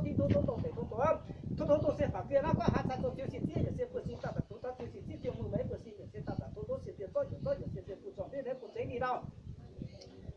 Tov tov dongh deix dongh dongh, tov tov dongh se faaux guie naaiv gorngv haaix caux zoux ziux sieqv zieqv yaac se buoz-sieqv dauh dauh tov tov ziux sieqv zieqv ziouh mueiz buoz-sieqv yaac se dauh dauh tov tov sieqv zieqv zorqv yaac zorqv yaac se zieqv buoz-zorngh deix leiz buoz-zengx ninh dauh.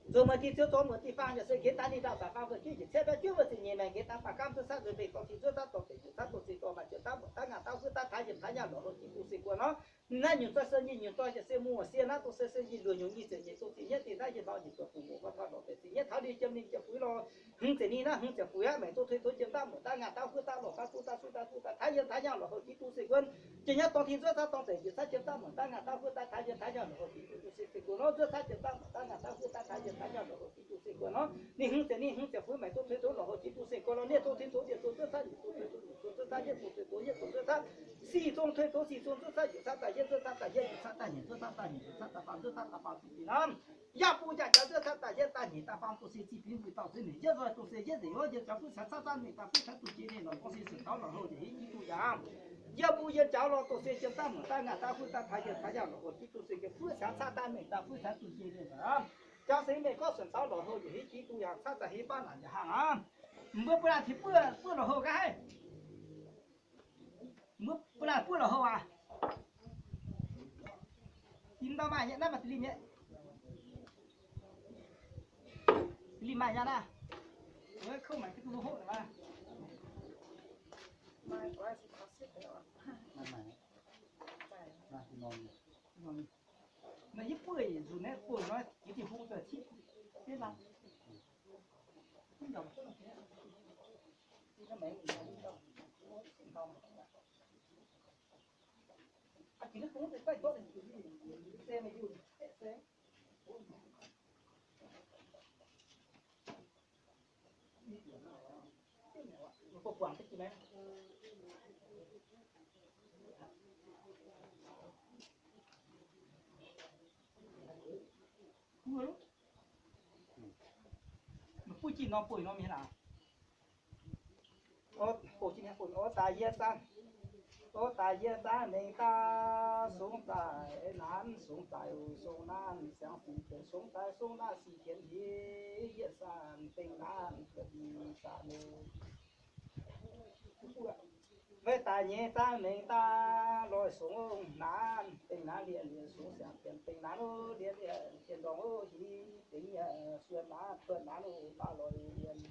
Nzuonx mueiz diuh ziouv zorqv mueiz diuh faang yaac se nqenx daaih ninh dauh daaih faang buoz-zieqv yietc cietv baeqv juov wuov ziepc nyeic maengx nqenx daaih faaux gaamv zuov caqv nzuonx mbenc dorh tin zuov caqv dorh zeic juov caqv dorh zeic dorh maaih ziepc daav muoc daav ngaanh daav huov daav taaix yiemc taaix nyaanh lorqc houc jiv duqv se guon nor. Naaiv nyungc doic se nyei nyungc doic yaac se muoz sieqv naaiv dongh se se nyei luoqc nyungc nyei ziepc nyeic zoux ziepc nyeiv dinh naaiv yie nor nyungc doic bungx muoc gorngv taux lorqc deix ziepc nyeiv taux ninh jiem ninh jiem fuix lorh. Hmz ziepc ni naaiv hmz ziepc fuix aqv, maengx zouv tuix tov jiem daav muoc daav ngaanh daav huov daav lorqc daav duqv daav suv daav duqv daav taaix yiemc taaix nyaanh lorqc houc jiv duqv se guon. Jiem nyaiv dorh tin zuov caqv dorh zeic nzuonx caqv jiem daav muoc daav ngaanh daav huov daav taaix yiemc taaix nyaanh lorqc houc jiv duqv se guon nor, zuov caqv jiem daav muoc daav ngaanh daav huov daav taaix yiemc taaix nyaanh lorqc houc jiv duqv se guon nor. Ninh hmz ziepc ni hmz ziepc fuix maengx zouv tuix tov lorqc houc jiv duqv se guon nor, nieh zouv tin tov yietc zouv zuov caqv, yietc zouv tuix tov yietc zouv zuov caqv, yietc zouv tuix tov yietc zouv zuov caqv, sic zong tuix tov sic zong zuov caqv yietc caqv daaih yietv zuov caqv daaih yietv yietc caqv daaih nyic zuov caqv daaih nyic zuov caqv daaih faam zuov caqv daaih faam zuov daaih nor. Yaac buv yaac jaax zuov caqv daaih yietv daaih nyic daaih faam dongh se zih binv buic dauh zuiz nyic yietv nzoih dongh se yietv nzengc wuov yiem jaax fuv caux caqv daaih mengh daaih fuv caux dungh jiex ninh lorqc dongh se se taux lorqc houc njiec hiuv jiv duqv yaac. Yiem buv yiem jaax lorqc dongh se jiem daaih muoc daaih ngaanh daaih huv daaih taaix yiemc taaix nyaanh lorqc houc jiv duqv se njiec fuv caux caqv daaih mengh daaih fuv caux dungh jiex ninh lorqc. Jauv seix mengh gorngv suonc taux lorqc houc njiec hiuv jiv duqv yaac caqv daaih hiuv baav naanc yaac hangh aqv. Mbuo ba'laqc tengx buov buov lorqc houc gaax haic. Mbuo ba'laqc buov lorqc houc aac. Dinh ndau maaih nyei naaiv maaih dinh lim nyei. Dinh lim maaih nyei naaiv. Kouv maengx duqv lungh hoqv naaic maah. Naaiv yie buov nzunc naaiv buov nor jiex diuh hung daaih cipv jienv naaiv. Mv buov jiex norm buov norm mienh aac. Ov, daaih yie zaangv, ov, daaih yie zaangv mengh daaih sungx daaih naanv, sungx daaih sungx naanv, siangx sic jienv sungx daaih sungx naanv, sic jienv hingh yietc sanc dengh naanv, buatc dingh zanc. Maiv daaih nyei zaangv mengh daaih loih sungx naanv, dengh naanv liemh liemh sungx siangx jienv dengh naanv, liemh liemh tien ndorngx hingh dengh suonc naanv, buonc naanv baac loih liemh.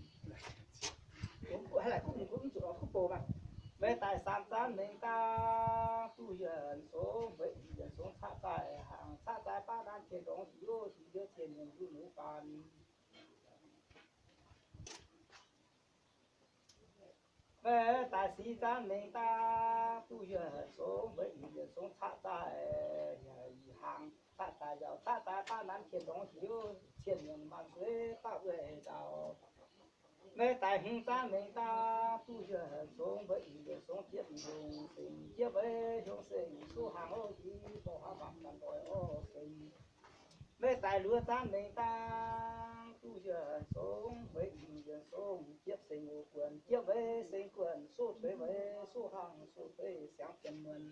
Maiv daaih saam zaanv mengh daaih duqv yuonh sungx, mbeix yuonh sungx caqv daaih hangx, caqv daaih baav naanv tien ndorngx hiuv, hiuv tien mienh nduqc nduqc faanh. Maiv daaih six zaanv mengh daaih duqv yuonh sungx, mbeix yuonh sungx caqv daaih hangx, caqv daaih njaaux, caqv daaih baav naanv tien ndorngx hiuv, tien mienh maanc suiv baav wuov njaaux. Maiv daaih hmz zaanv mengh daaih duqv yuonh sungx, mbeix yuonh sungx jiepv hnyungx sengx, jiepv mbeix hnyungx sengx suqv hangx oc, hiv dorh haav baamh ganh doic oc sengx. Maiv daaih luoqc zaanv mengh daaih duqv yuonh sungx, mbeix yuonh sungx jiepv sengx oc buonc, jiepv mbeix sengx buonc suqv tuix mbeix, suqv hangh suqv tuix siangx jienv muonc.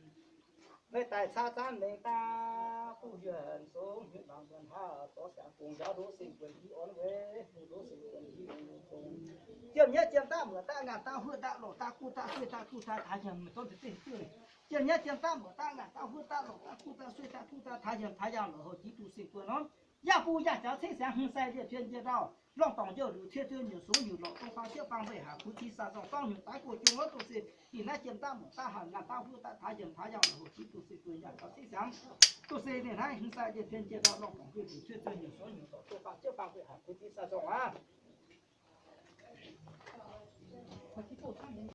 Maiv daaih caqv zaanv mengh daaih duqv yuonh sungx, hnyutv laangz buonc haav zorc siangx gong njaaux ndoqv sengx buonc hiv orn mbeix, ndoqv sengx buonc hiv orn gong. Jiem nyaiv jiem daav muoc daav ngaanh daav huotv daav lorqc daav guv daav sueih daav duqv daav taaix nyanc maiv dorn deix deic-bung. Jiem nyaiv jiem daav muoc daav ngaanh daav huotv daav lorqc daav guv daav sueih daav duqv daav taaix nyanc taaix nyanc lorqc houc jiex duqv sengx buonc norm. Yaac bun yaac jaax cingv siangx hmz sai liepc tien njiec ndau, lorngh dorngc njouh luc cie zun nyungc sungx nyungc lorqc dongh faang jieqv faang mbeix haac kuv tiv sa zorng dorngv nyungc daaih guoqv jung wuov duqv se ninh naaiv jiem daav muoc daav hanc ngaanh daav huotv daav taaix nyanc taaix nyanc lorqc houc jiex duqv sengx buonc yaac jaax cingv siangx. Duqv se ninh naaiv hmz sai liepc tien njiec ndau, lorngh dorngc njouh luc cie zun nyungc sungx nyungc lorqc dongh faang jieqv faang mbeix haac kuv tiv sa zorng aqv.